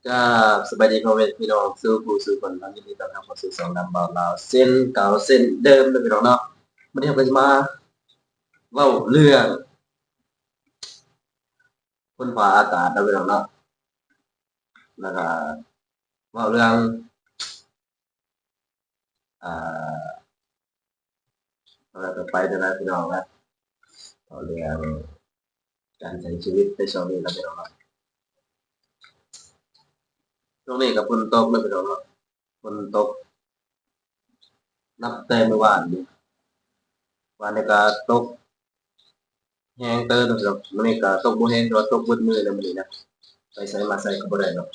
ກາບສະບາຍດີພໍ່ແມ່ພີ່ນ້ອງສູ່ຜູ້ສູ່ຄົນເນາະ, ຍິນດີຕ້ອນຮັບເຂົ້າສູ່ຊ່ອງດຳບ່າວລາວເຊັ່ນເກົ່າເຊັ່ນເດີມເນາະພີ່ນ້ອງເນາະ. ມື້ນີ້ເຮົາກໍຈະມາເວົ້າເລື່ອງຝົນຟ້າອາກາດເນາະພີ່ນ້ອງເນາະ, ແລ້ວກໍເວົ້າເລື່ອງ ອ່າ ແລ້ວກໍໄປເດີນະພີ່ນ້ອງນະ, ເວົ້າເລື່ອງການໃຊ້ຊີວິດໃນຊ່ວງນີ້ນະພີ່ນ້ອງນະ. ຊ່ວງນີ້ກໍຝົນຕົກເນາະພີ່ນ້ອງເນາະ, ຝົນຕົກນັບແຕ່ມື້ວານນີ້, ວານນີ້ກໍຕົກ ແຮງເຕີບເນາະ. ມື້ນີ້ກໍຕົກບໍ່ແຮງ ແຕ່ວ່າຕົກເບິດມື້ແລ້ວມື້ນີ້ນະ, ໄປໃສມາໃສກໍບໍ່ໄດ້ເນາະ,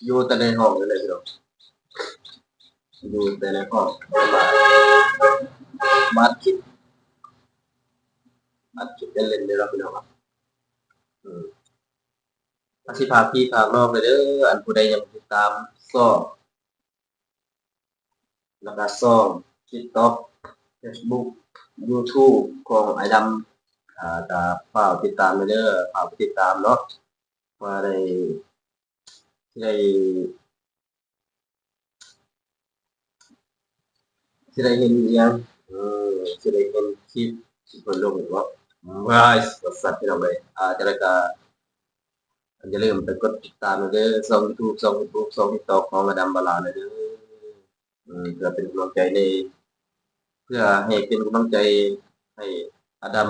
ຢູ່ແຕ່ໃນຫ້ອງນີ້ແຫຼະພີ່ນ້ອງ, ຢູ່ແຕ່ໃນຫ້ອງ ມາອັດຄລິບ ມາອັດຄລິບເຫຼັ້ນໆ ເດີເນາະພີ່ນ້ອງ. ອືມ ກໍຊິຝາກພີ່ຝາກນ້ອງເດີ, ອັນຜູ້ໃດຍັງບໍ່ຕິດຕາມຊ່ອງ ແລ້ວກໍຊ່ອງ TikTok, Facebook, YouTube ຂອງອ້າຍດຳ, ອ່າ ກໍຝາກຕິດຕາມເດີ, ຝາກໄປຕິດຕາມເນາະ, ເພື່ອໄດ້ ຊິໄດ້ ຊິໄດ້ເຫັນອີ່ຫຍັງ ເອີ ຊິໄດ້ເຫັນຄລິບທີ່ເພິ່ນລົງເນາະ. ວ້າຍ ວ່າຊັ້ນພີ່ນ້ອງເອີຍ. ອ່າ ຈັ່ງໃດກໍ ຢ່າລືມໄປກົດຕິດຕາມເດີ ຊ່ອງ YouTube ຊ່ອງ Facebook ຊ່ອງ TikTok ຂອງອາດຳ ບາລາ ເດີ. ເອີ ເພື່ອເປັນກຳລັງໃຈໃນ ເພື່ອໃຫ້ເປັນກຳລັງໃຈໃຫ້ອາດຳ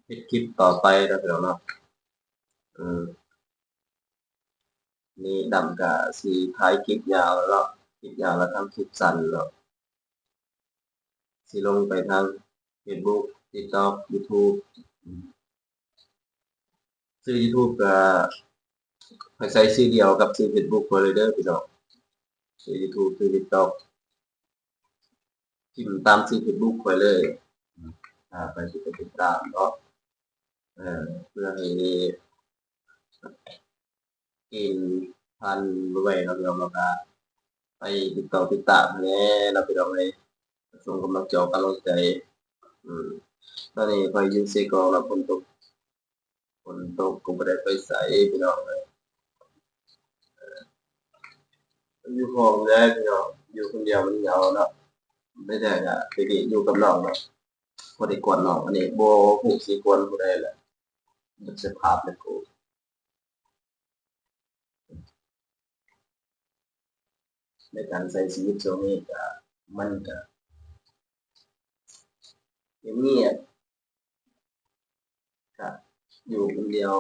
ເຮັດຄລິບຕໍ່ໄປເນາະພີ່ນ້ອງເນາະ. ເອີ ນີ້ດຳກະຊິຖ່າຍຄລິບຍາວເນາະ, ຄລິບຍາວແລ້ວທັງຄລິບສັ້ນເນາະ, ຊິລົງໄປທາງ Facebook, TikTok, YouTube. ຊື່ YouTube ກະ ຂ້ອຍໃຊ້ຊື່ດຽວກັບຊື່ Facebook ຂ້ອຍເລີຍເດີພີ່ນ້ອງ, ຊື່ YouTube ຊື່ TikTok ພິມຕາມຊື່ Facebook ຂ້ອຍເລີຍ. ອ່າ ໃຜຊິໄປຕິດຕາມເນາະ, ເອີ ເພື່ອໃຫ້ ກິນພັນໄວໆ ເນາະພີ່ນ້ອງເນາະ, ກໍໄປຕິດຕໍ່ຕິດຕາມໃຫ້ແດ່ເນາະພີ່ນ້ອງເອີຍ, ສົ່ງກຳລັງຈອກກຳລັງໃຈ. ອືມ ຕອນນີ້ຂ້ອຍຢູ່ເຊກອງເນາະ, ຝົນຕົກ ຝົນຕົກກໍບໍ່ໄດ້ໄປໃສພີ່ນ້ອງເອີຍ, ຢູ່ຫ້ອງແຫຼະພີ່ນ້ອງ, ຢູ່ຄົນດຽວມັນເຫງົາເນາະ. ໄດ້ແຕ່ກະ ແຕ່ກີ້ຢູ່ກັບນ້ອງເນາະ, ບໍ່ໄດ້ກວນນ້ອງ, ອັນນີ້ບໍ່ຮູ້ຊິກວນຜູ້ໃດລະ, ໝົດສະພາບແລ້ວກູ. ໃນການໃຊ້ຊີວິດຊ່ວງນີ້ກະ ມັນກະງຽບໆ ກະຢູ່ຄົນດຽວ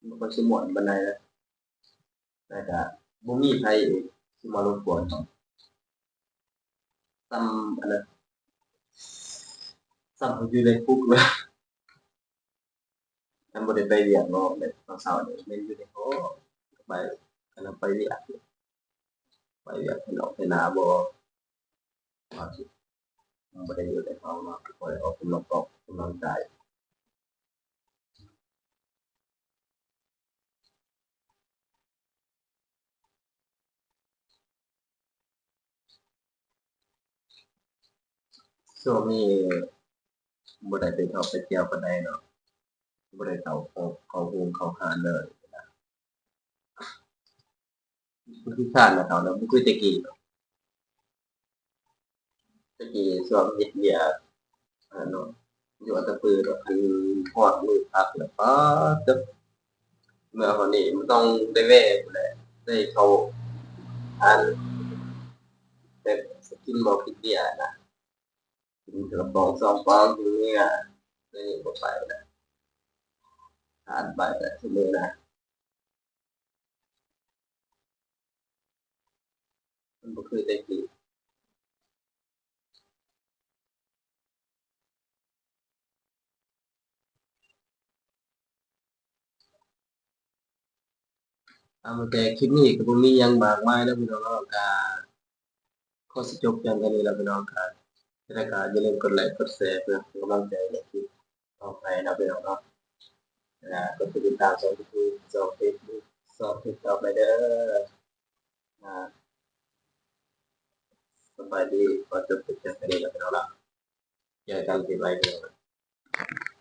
ບໍ່ຄ່ອຍຊິມ່ວນປານໃດນະ, ແລ້ວກະບໍ່ມີໃຜອີກຊິມາລົບກວນເຮົາ. ສ່ຳອັນນັ້ນ ສ່ຳຢູ່ໃນຄຸກເລີຍ. ຄັນບໍ່ໄດ້ໄປວຽກເນາະ ແບບຕອນເຊົ້ານີ້ແມ່ນຢູ່ໃນຫ້ອງ, ໄປ ຄັນເຮົາໄປວຽກ ໄປວຽກໄປນອກໄປນາບໍ່ ບໍ່ໄດ້ຢູ່ໃນຫ້ອງເນາະ, ບໍ່ໄດ້ອອກກຳລັງກອກກຳລັງກາຍ. ຊ່ວງນີ້ບໍ່ໄດ້ໄປທ່ອງໄປທ່ຽວປານໃດເນາະ, ບໍ່ໄດ້ເຂົ້າ ເຂົ້າ ເຂົ້າໂຮງເຂົ້າຮ້ານເລີຍ. ມັນຂີ້ຄ້ານນະເຖົ້າເນາະ, ບໍ່ຄືແຕ່ກີ້ເນາະ. ແຕ່ກີ້ຊ່ວງເຮັດວຽກ ອັນເນາະ ຢູ່ອັດຕະປືເນາະ, ຄັນຮອດມື້ພັກແລ້ວ ປາດເຕີບ ເມື່ອຮອດນີ້ມັນຕ້ອງໄດ້ແວ່ພຸ້ນແຫຼະ, ໄດ້ເຂົ້າ ອັນ ແບບກິນເຫຼົ້າກິນເບຍນະ, ກິນກະປ໋ອງສອງປ໋ອງກິນເບຍ, ດຽວນີ້ບໍ່ໄປລະ, ຜ່ານໄປລະຊຸມື້ນະ. ມັນບໍ່ຄືແຕ່ກີ້. ເອົາ ແຕ່ຄລິບນີ້ກໍບໍ່ມີຫຍັງມາກມາຍເນາະພີ່ນ້ອງເນາະ, ກໍຂໍຊິຈົບພຽງເທົ່ານີ້ແຫຼະພີ່ນ້ອງ. ກໍ ຈັ່ງໃດກໍຢ່າລືມກົດໄລກົດແຊ ເພື່ອເປັນກຳລັງໃຈໃນຄລິບຕໍ່ໄປເນາະພີ່ນ້ອງເນາະ, ແລ້ວກໍກົດຕິດຕາມຊ່ອງຢູທູບ ຊ່ອງເຟສບຸກ ຊ່ອງຕິກຕັອກໄປເດີ. ອ່າ ສະບາຍດີ, ຂໍຈົບຄລິບພຽງເທົ່ານີ້ແຫຼະພີ່ນ້ອງເນາະ, ເຈີກັນຄລິບໃໝ່ພີ່ນ້ອງ.